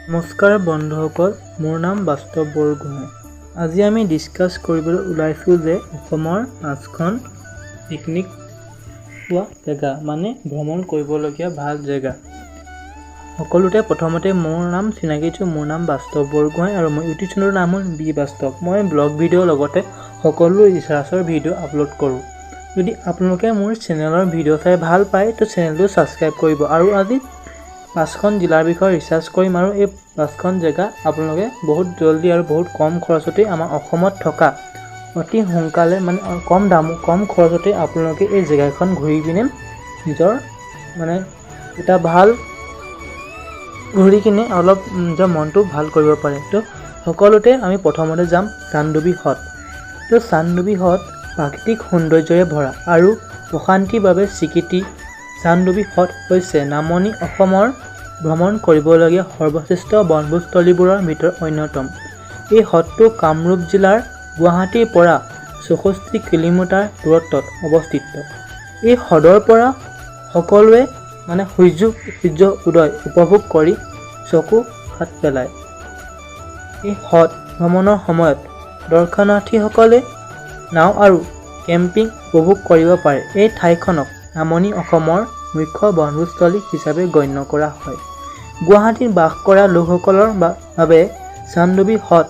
নমস্কাৰ বন্ধুসকল, মোৰ নাম বাস্তৱ বৰগোহাঁই। আজি আমি ডিছকাছ কৰিবলৈ ওলাইছোঁ যে অসমৰ পাঁচখন পিকনিক খোৱা জেগা, মানে ভ্ৰমণ কৰিবলগীয়া ভাল জেগা। সকলোতে প্ৰথমতে মোৰ নাম চিনাকি দিছোঁ। মোৰ নাম বাস্তৱ বৰগোহাঁই আৰু মোৰ ইউটিউব চেনেলৰ নাম হ'ল বি বাস্তৱ। মই ব্লগ ভিডিঅ'ৰ লগতে সকলো ৰিচাৰ্চৰ ভিডিঅ' আপলোড কৰোঁ। যদি আপোনালোকে মোৰ চেনেলৰ ভিডিঅ' চাই ভাল পায়, তো চেনেলটো ছাবস্ক্ৰাইব কৰিব। আৰু আজি পাঁচখন জিলাৰ বিষয়ে ৰিচাৰ্চ কৰিম আৰু এই পাঁচখন জেগা আপোনালোকে বহুত জল্দি আৰু বহুত কম খৰচতেই আমাৰ অসমত থকা অতি সোনকালে, মানে কম দাম কম খৰচতে আপোনালোকে এই জেগাখন ঘূৰি পিনে নিজৰ মানে এটা ভাল ঘূৰি কিনে অলপ নিজৰ মনটো ভাল কৰিব পাৰে। তো সকলোতে আমি প্ৰথমতে যাম চান্দডুবি হ্ৰদ। তো চান্দডুবি হ্ৰদ প্ৰাকৃতিক সৌন্দৰ্যৰে ভৰা আৰু প্ৰশান্তিৰ বাবে স্বীকৃতি। চান্দডুবি হ্ৰদ হৈছে নামনি অসমৰ ভ্ৰমণ কৰিবলগীয়া সৰ্বশ্ৰেষ্ঠ বনভোজস্থলীবোৰৰ ভিতৰত অন্যতম। এই হ্ৰদটো কামৰূপ জিলাৰ গুৱাহাটীৰ পৰা 64 কিলোমিটাৰ দূৰত্বত অৱস্থিত। এই হ্ৰদৰ পৰা সকলোৱে মানে সূৰ্য সূৰ্য উদয় উপভোগ কৰি চকু শাত পেলায়। এই হ্ৰদ ভ্ৰমণৰ সময়ত দৰ্শনাৰ্থীসকলে নাও আৰু কেম্পিং উপভোগ কৰিব পাৰে। এই ঠাইখনক নামনি অসমৰ মুখ্য বনভোজস্থলী হিচাপে গণ্য কৰা হয়। গুৱাহাটীত বাস কৰা লোকসকলৰ বাবে চান্দডুবি হ্ৰদ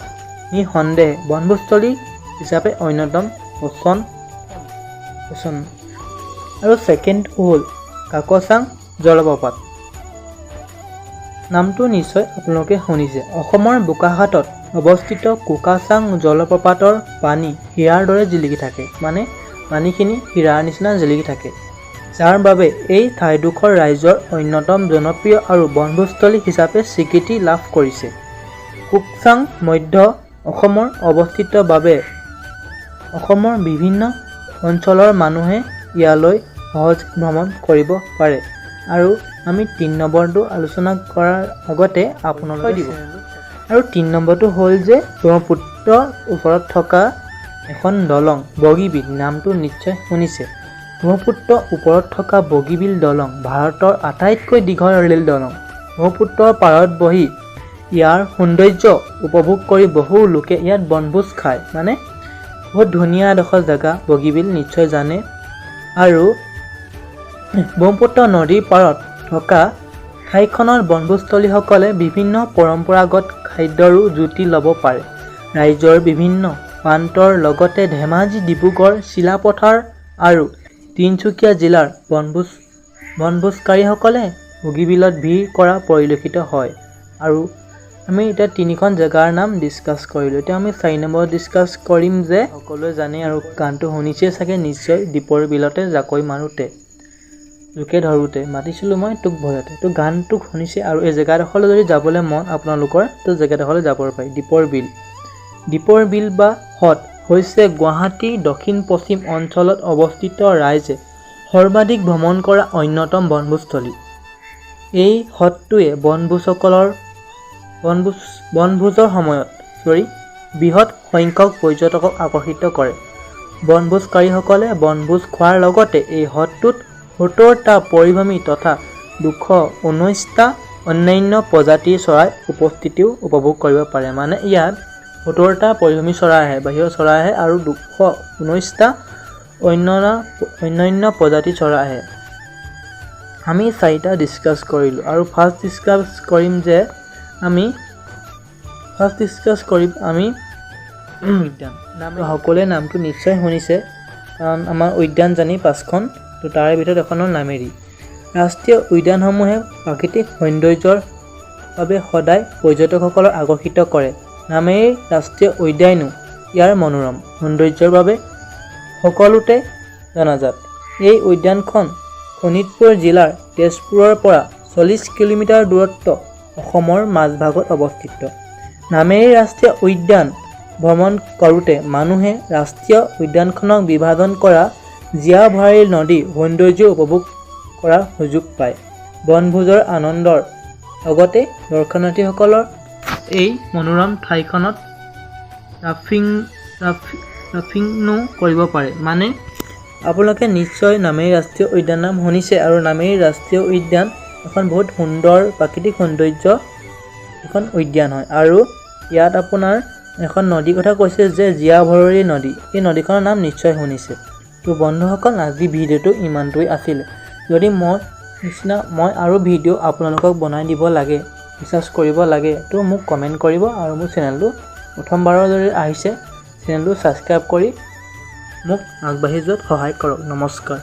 নিঃসন্দেহে বনভোজস্থলী হিচাপে অন্যতম পচন্দ পচন্দ। আৰু ছেকেণ্ডটো হ'ল কাকচাং জলপ্ৰপাত। নামটো নিশ্চয় আপোনালোকে শুনিছে। অসমৰ বোকাখাতত অৱস্থিত কোকাচাং জলপ্ৰপাতৰ পানী হীৰাৰ দৰে জিলিকি থাকে, মানে পানীখিনি হীৰাৰ নিচিনা জিলিকি থাকে, যাৰ বাবে এই ঠাইডোখৰ ৰাজ্যৰ অন্যতম জনপ্ৰিয় আৰু বনভোজস্থলী হিচাপে স্বীকৃতি লাভ কৰিছে। কোকচাং মধ্য অসমৰ অৱস্থিত বাবে অসমৰ বিভিন্ন অঞ্চলৰ মানুহে ইয়ালৈ সহজে ভ্ৰমণ কৰিব পাৰে। আৰু আমি তিনি নম্বৰটো আলোচনা কৰাৰ আগতে আপোনালোকে দিব। আৰু তিনি নম্বৰটো হ'ল যে ব্ৰহ্মপুত্ৰৰ ওপৰত থকা এখন দলং বগীবিল। নামটো নিশ্চয় শুনিছে। ব্ৰহ্মপুত্ৰৰ ওপৰত থকা বগীবিল দলং ভাৰতৰ আটাইতকৈ দীঘল ৰেল দলং। ব্ৰহ্মপুত্ৰৰ পাৰত বহি ইয়াৰ সৌন্দৰ্য উপভোগ কৰি বহু লোকে ইয়াত বনভোজ খায়। মানে বহুত ধুনীয়া এডোখৰ জেগা বগীবিল, নিশ্চয় জানে। আৰু ব্ৰহ্মপুত্ৰ নদীৰ পাৰত থকা ঠাইখনত বনভোজস্থলীসকলে বিভিন্ন পৰম্পৰাগত খাদ্যৰো জুতি ল'ব পাৰে। ৰাজ্যৰ বিভিন্ন প্ৰান্তৰ লগতে ধেমাজি, ডিব্ৰুগড়, চিলাপথাৰ আৰু তিনিচুকীয়া জিলাৰ বনভোজকাৰীসকলে বগীবিলত ভিৰ কৰা পৰিলক্ষিত হয়। আৰু আমি এতিয়া তিনিখন জেগাৰ নাম ডিছকাছ কৰিলোঁ। এতিয়া আমি চাৰি নম্বৰত ডিছকাছ কৰিম যে সকলোৱে জানে আৰু গানটো শুনিছেই চাগে নিশ্চয়, "দীপৰ বিলতে জাকৈ মাৰোঁতে জোকে ধৰোঁতে মাতিছিলোঁ মই তোক ভয়তে"। তো গানটো শুনিছে আৰু এই জেগাডোখৰলৈ যদি যাবলৈ মন আপোনালোকৰ, তো জেগাডোখৰলৈ যাব পাৰি। দীপৰ বিল। দীপৰ বিল বা হ্ৰদ হৈছে গুৱাহাটীৰ দক্ষিণ পশ্চিম অঞ্চলত অৱস্থিত ৰাইজে সৰ্বাধিক ভ্ৰমণ কৰা অন্যতম বনভোজস্থলী। এই হ্ৰদটোৱে বনভোজসকলৰ বনভোজৰ সময়ত বৃহৎ সংখ্যক পৰ্যটকক আকৰ্ষিত কৰে। বনভোজকাৰীসকলে বনভোজ খোৱাৰ লগতে এই হ্ৰদটোত 70টা পৰিভ্ৰমী তথা 219টা অন্যান্য প্ৰজাতিৰ চৰাই উপস্থিতিও উপভোগ কৰিব পাৰে। মানে ইয়াত 70টা পৰিভ্ৰমী চৰাই আহে, বাহিৰৰ চৰাই আহে আৰু 219টা অন্যান্য প্ৰজাতিৰ চৰাই আহে। আমি চাৰিটা ডিছকাছ কৰিলোঁ আৰু ফাৰ্ষ্ট ডিছকাছ কৰিম আমি উদ্যান। সকলোৱে নামটো নিশ্চয় শুনিছে, কাৰণ আমাৰ উদ্যান জানি পাঁচখন, তো তাৰে ভিতৰত এখন হ'ল নামেৰি। ৰাষ্ট্ৰীয় উদ্যানসমূহে প্ৰাকৃতিক সৌন্দৰ্যৰ বাবে সদায় পৰ্যটকসকলক আকৰ্ষিত কৰে। নামেৰি ৰাষ্ট্ৰীয় উদ্যানো ইয়াৰ মনোৰম সৌন্দৰ্যৰ বাবে সকলোতে জনাজাত। এই উদ্যানখন শোণিতপুৰ জিলাৰ তেজপুৰৰ পৰা 40 কিলোমিটাৰ দূৰত্ব অসমৰ মাজভাগত অৱস্থিত। নামেৰি ৰাষ্ট্ৰীয় উদ্যান ভ্ৰমণ কৰোঁতে মানুহে ৰাষ্ট্ৰীয় উদ্যানখনক বিভাজন কৰা জীয়া ভৰলী নদীৰ সৌন্দৰ্য উপভোগ কৰাৰ সুযোগ পায়। বনভোজৰ আনন্দৰ লগতে দৰ্শনাৰ্থীসকলৰ এই মনোৰম ঠাইখনত ৰাফটিঙো কৰিব পাৰে। মানে আপোনালোকে নিশ্চয় নামেৰি ৰাষ্ট্ৰীয় উদ্যান নাম শুনিছে আৰু নামেৰি ৰাষ্ট্ৰীয় উদ্যান এখন বহুত সুন্দৰ প্ৰাকৃতিক সৌন্দৰ্য। এখন উদ্যান হয় আৰু ইয়াত আপোনাৰ এখন নদীৰ কথা কৈছে যে জীয়াভৰলী নদী। এই নদীখনৰ নাম নিশ্চয় শুনিছে। তো বন্ধুসকল, আজি ভিডিঅ'টো ইমানটোৱেই আছিলে। যদি মই নিচিনা মই আৰু ভিডিঅ' আপোনালোকক বনাই দিব লাগে, ৰিচাৰ্চ কৰিব লাগে, তো মোক কমেণ্ট কৰিব আৰু মোৰ চেনেলটো প্ৰথমবাৰৰ যদি আহিছে, চেনেলটো ছাবস্ক্ৰাইব কৰি মোক আগবাঢ়ি যোৱাত সহায় কৰক। নমস্কাৰ।